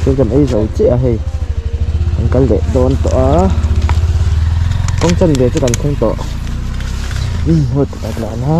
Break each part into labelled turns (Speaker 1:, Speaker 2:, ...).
Speaker 1: Thil kan ei zo chiah a hei kan kal leh dawn tawh a kawng chanve chu kan thleng tawh umm hawt a tlan a.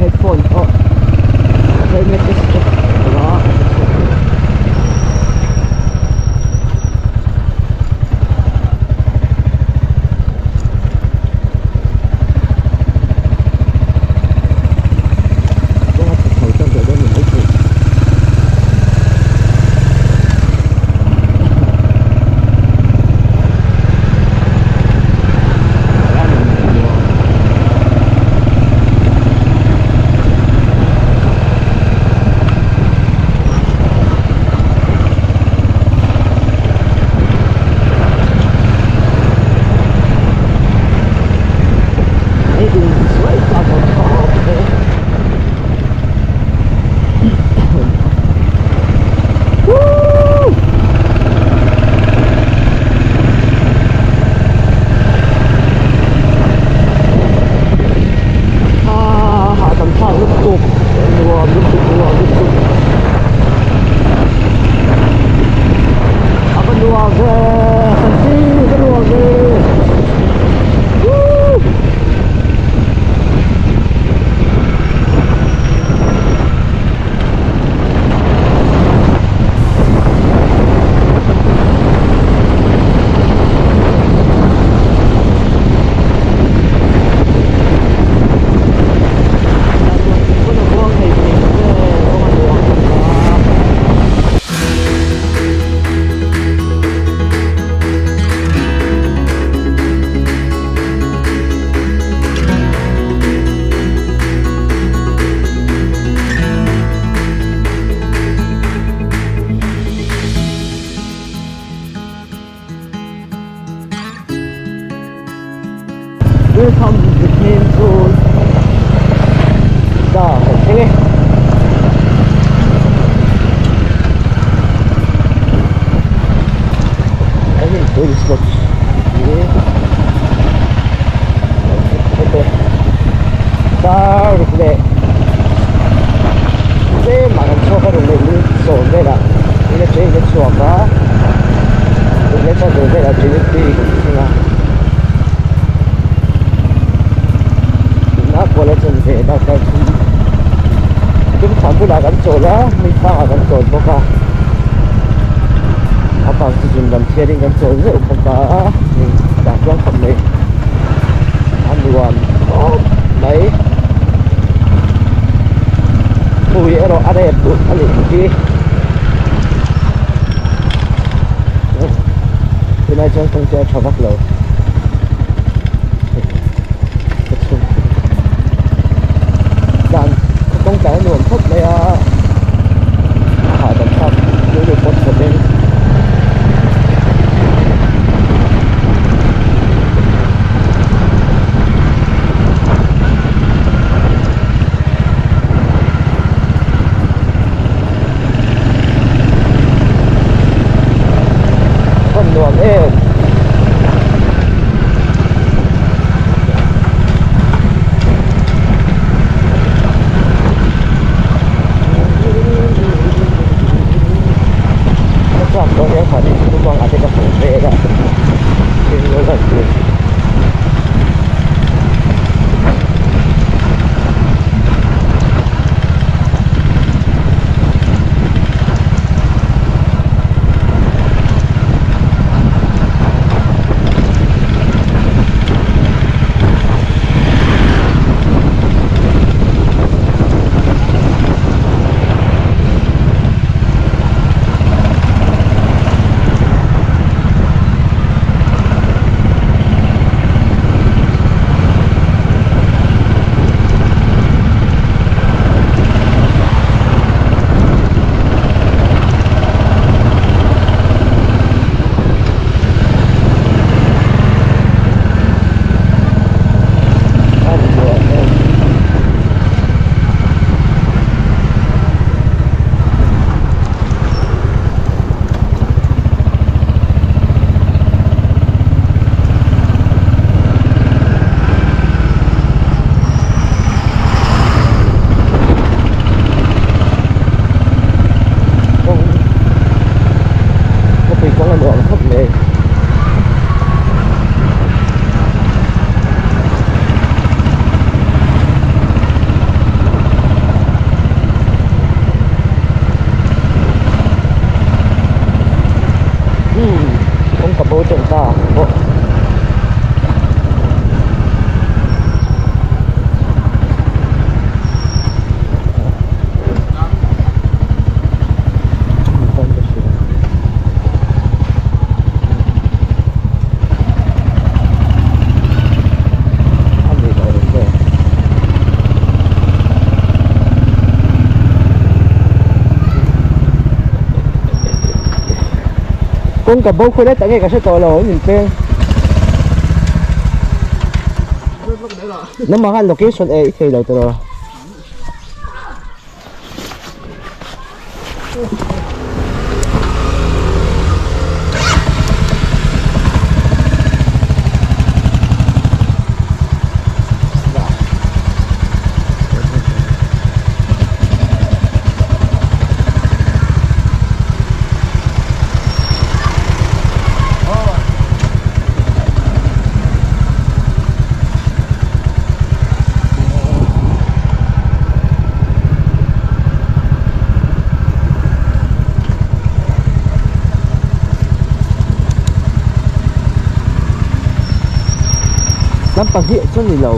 Speaker 1: Headphone pawh helmet te strap lo a. Kawng a tha chho tan tawh dawn ni maithei. Hahdam thlak lutuk nuam lutuk nuam lutuk a va nuam ve sanchi va nuam ve woo. Welcome to the game zone ta kan thleng e a hei tourist lodge hi dar ruk leh tlem ah kan chhuak a ruk leh minute sawm velah in atangin a chhuak a ruk leh chanve velah trinity kan thleng a tuna kuala chanve darkar thum tumthlam bulah kan chawl a hmun tlangah kan chawl bawk a a bang chu zun lam thiarin kan chawl zeuh bawk a tah chuan khawp mai a nuam khawp mai pui erawh a rep duh a nih hi tunah chuan kawng chu a tha vak lo ka chhung tlan kawng tlan a nuam khawp mai a a hahdam thlak rilru pawt khawp in. Nuam em. Kawng ka bo khawi lai tak nge ka hre tawh lo min peng. Nangmah khan location e i thei lo tawh lo. Lampang hi chuan ni lo.